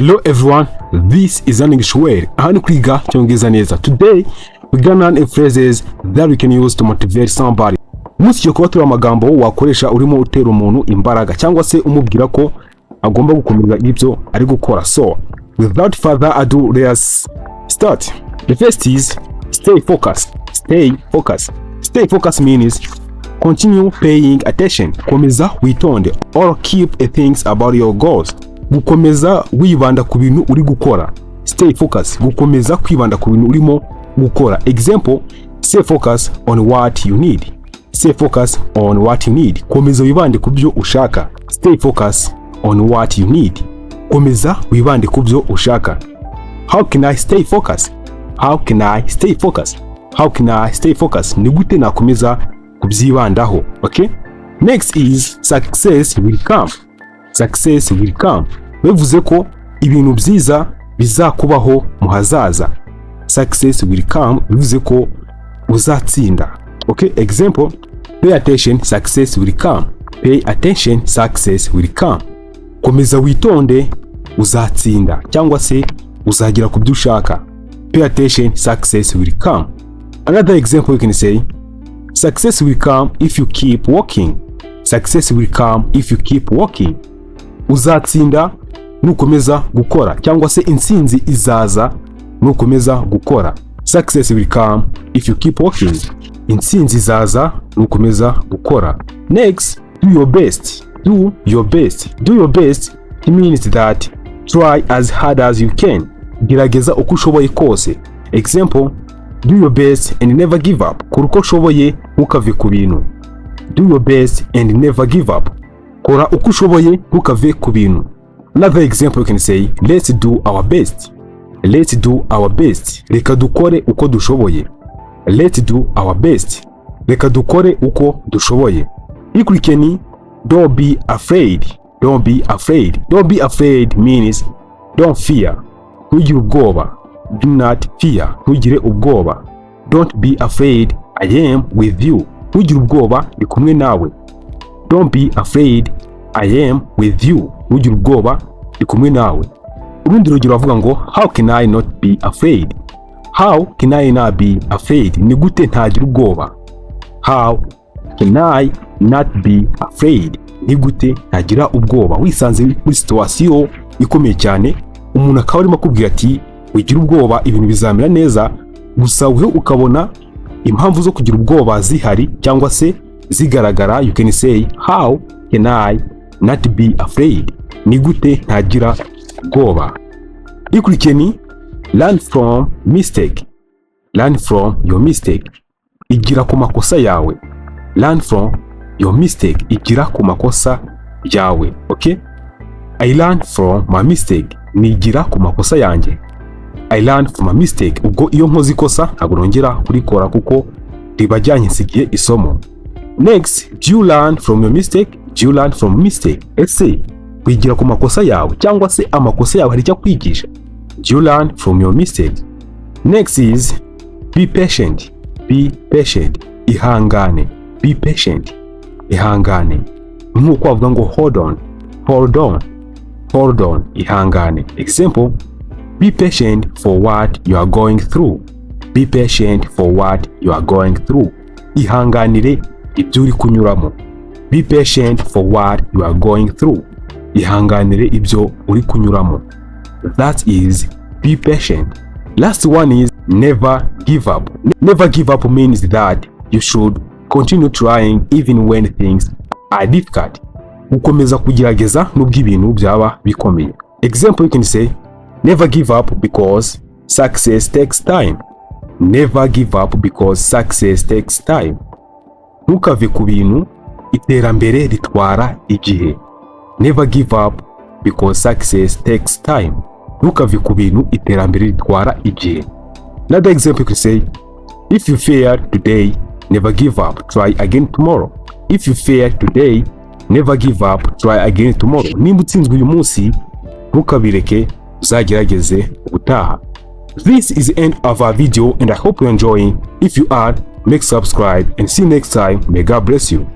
Hello everyone, this is an English Word. Aha ni kwiga Icyongereza neza. Today we gonna learn a phrases that we can use to motivate somebody. Umunsi tugiye kuba turi amagambo wakoresha urimo utera umuntu imbaraga cyangwa se umubwira ko agomba gukomeza ibyo ari gukora. So, without further ado, let's start. The first is "stay focused". Stay focused. Stay focused means continue paying attention. Komeza witonde or keep a things about your goals. Gukomeza wibanda ku bintu uri gukora. Stay focused. Gukomeza kwibanda ku bintu urimo gukora. Example, stay focused on what you need. Stay focused on what you need. Komeza wibande ku byo ushaka. Stay focused on what you need. Komeza wibande ku byo ushaka. How can I stay focused? How can I stay focused? How can I stay focused? Ni gute nakomeza kubyibandaho? Okay? Next is "success will come". Success will come. Bivuze ko ibintu byiza bizakubaho mu hazaza. Success will come bivuze ko uzatsinda. Okay? Example, pay attention, success will come. Pay attention, success will come. Komeza witonde, uzatsinda cyangwa se uzagera ku byo ushaka. Pay attention, success will come. Another example, you can say, "Success will come if you keep working." Success will come if you keep working. Uzatsinda nukomeza gukora cyangwa se intsinzi izaza nukomeza gukora. Success will come if you keep working. Intsinzi izaza nukomeza gukora. Next, "do your best". Do your best. Do your best, it means that try as hard as you can. Gerageza uko ushoboye kose. Example, do your best and never give up. Kora uko ushoboye, ntukave ku bintu. Do your best and never give up. Kora uko ushoboye, ntukave ku bintu. Another example, you can say, "Let's do our best". Let's do our best. Reka dukore uko dushoboye. Let's do our best. Reka dukore uko dushoboye. Ikurikiye ni "don't be afraid". Don't be afraid. Don't be afraid means don't fear. Ntugire ubwoba. Do not fear. Ntugire ubwoba. Don't be afraid. I am with you. Ntugire ubwoba, ndi kumwe nawe. Don't be afraid. I am with you. Ntugire ubwoba, ndi kumwe nawe. Urundi rugero bavuga ngo "How can I not be afraid?" How can I not be afraid? Ni gute ntagira ubwoba? How can I not be afraid? Ni gute ntagira ubwoba? Wisanze muri situation ikomeye cyane, umuntu akaba arimo akubwira ati "Wigira ubwoba, ibintu bizamera neza", gusa wowe ukabona impamvu zo kugira ubwoba zihari cyangwa se zigaragara, you can say, "How can I not be afraid?" Ni gute ntagira ubwoba? Ikurikiye ni "learn from mistake". Learn from your mistake. Igira ku makosa yawe. Learn from your mistake. Igira ku makosa yawe. Okay? I learn from my mistake. Nigira ku makosa yanjye. I learn from my mistake. Ubwo iyo nkoze ikosa ntabwo nongera kurikora kuko riba ryansigiye isomo. Next, do you learn from your mistake? Do you learn from mistake? Ese wigira ku makosa yawe cyangwa se amakosa yawe hari icyo akwigisha? Do you learn from your mistake? Next is "be patient". Be patient. Ihangane. Be patient. Ihangane. Nk'uko bavuga ngo "hold on". Hold on. Hold on. Ihangane. Example, be patient for what you are going through. Be patient for what you are going through. Ihanganire ibyo uri kunyuramo. Be patient for what you are going through. Ihanganire ibyo uri kunyuramo. That is "be patient". Last one is "never give up". Never give up means that you should continue trying even when things are difficult. Gukomeza kugerageza nubwo ibintu byaba bikomeye. Example, you can say, "Never give up because success takes time." Never give up because success takes time. Ntukave ku bintu, iterambere ritwara igihe. Never give up because success takes time. Ntukave ku bintu, iterambere ritwara igihe. Another example, you can say, "If you fail today, never give up, try again tomorrow." If you fail today, never give up, try again tomorrow. Nimba utsinzwe uyu munsi, ntukabireke, uzagerageze ubutaha. This is the end of our video and I hope you enjoying. If you are, make subscribe and see you next time. May God bless you.